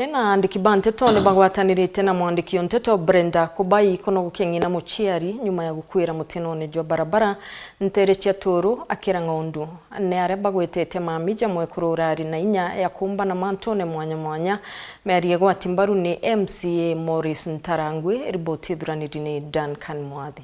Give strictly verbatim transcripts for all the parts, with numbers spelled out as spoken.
Na andiki ba nteto ni bagwatanirite na mwandiki o nteto Brenda Kubai kuno gukeng'ina muciari nyuma ya gukwira mutinone jwa barabara ntere cia Turu akira ng'ondu. Ni aria bagwetete mami ja mwekuru urari na inya ya kumbana mantune mwanya mwanya. Miario igwati mbaru ni M C A Maurice Ntarangwi, riboti ithuraniri ni Duncan Mwathi.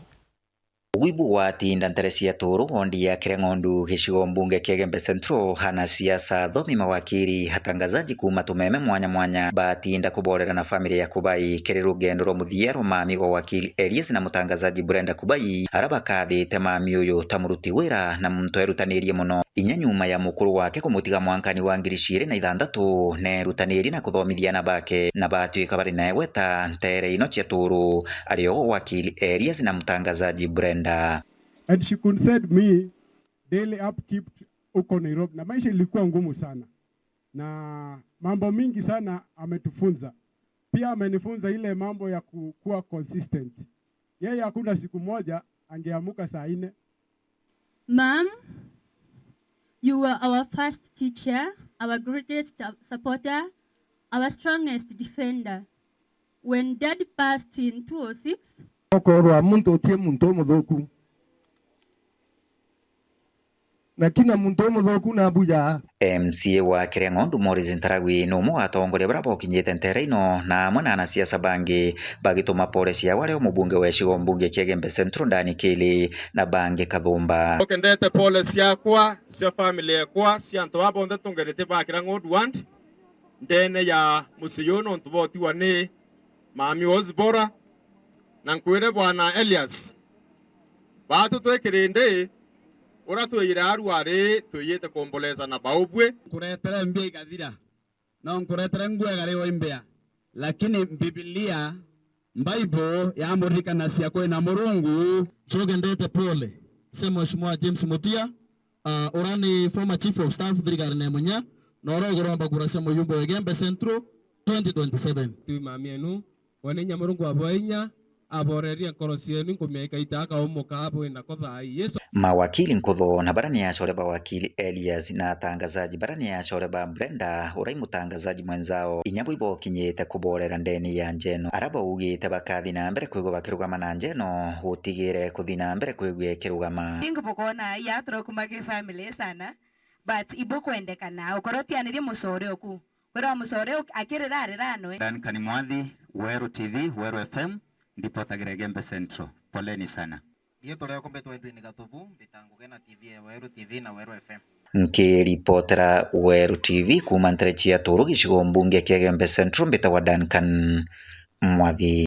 Ugwi bugwatinda ntere cia Turu, wondi ya Kireng'ondu, gicigo mbunge kia Igembe Central, anasiasa, athomi, mawakiri, atangazaji kuuma tumeme mwanya mwanya batinda kuborera na family ya Kubai kiri rugendo rwa muthia rwa mami gwa wakili Elias na mutangazaji Brenda Kubai, ara bakathite mami uyu ta muruti wira na muntu erutanirie mono. Inya nyuma ya mukuru wake kumutiga mwankani wa ngiri ciiri na ithanthatu, neerutanirie na kuthomithia ana bake, na batwika bari na igweta ntere ino cia Turu, ari o wakili Elias na mtangazaji Brenda. And she could send me daily upkeep huko Nairobi, na maisha ilikuwa ngumu sana, na mambo mingi sana ametufunza. Pia amenifunza ile mambo ya ku-, kuwa consistent. Yeye hakuna siku moja angeamuka saa nne. Mom, you were our first teacher, our greatest supporter, our strongest defender. When Dad passed in two oh six, okorwa muntu utie muntu umuthuku, na kina muntu umuthuku nabuja. M C A wa Kireng'ondu Maurice Ntarangwi ni umwe wa atongoria baria bokinyite ntere ino, na amwe na anasiasa bangi bagituma pole ciao, ari o mubunge wa gicigo mbunge kia Igembe Central Ndani Kili na bangi kathumba. Ukendete pole ciakwa, cia family yakwa, cia antu baa bonthe tungerete ba Kireng'ondu ward, ndene ya mucii juu nontu botigwa ni mami wa Zipora, na nkwire bwana Elias, baatu twi kirindi, uria twiyire aru ari twiyite kuomboleza na baubwi. Nkuretere mbia igathira, no nkuretere ngua igariwa imbea, lakini Bibilia, Bible, yamuririkanacia kwina Murungu. Ncugendete pole cia Mheshimiwa James Mutia, ah, uria ni former chief of staff thirikari ne munya, na uria uguromba kura cia muyumbe wa Igembe Central twenty twenty-seven. Twi mami enu, we ni inya Murungu abwa inya, aborerie nkoro cienu, nkumia ikaita akaumuka abwina ko thai. Yesu. Mawakili nkuthu na baria ni acore ba wakili Elias na atangazaji baria ni acore ba Brenda, uria i mutangazaji mwenzao, inya bo ibokinyite kuborera ndeni ya njeno, aria baugite bakathi na mbere kwigua bakirugama na njeno, gutigire kuthi na mbere kwigua ikirugama. Think bukona ya turi kuma ki family sana, but ibukwendekana, ukorwo utianirie mucore uku, kwirwa mucore uk-, akirira arira anwe. Duncan Mwathi, Weru T V, Weru F M, ndipotagire Igembe Central. Poleni sana. Riitwa riakwa mbitwa Edwin Gatubu, mbita ngugi na T V ya Weru T V na Weru F M. Nkiripotera Weru T V kuuma ntere cia Turu, gicigo mbunge kia Igembe Central, mbitagwa Duncan Mwathi.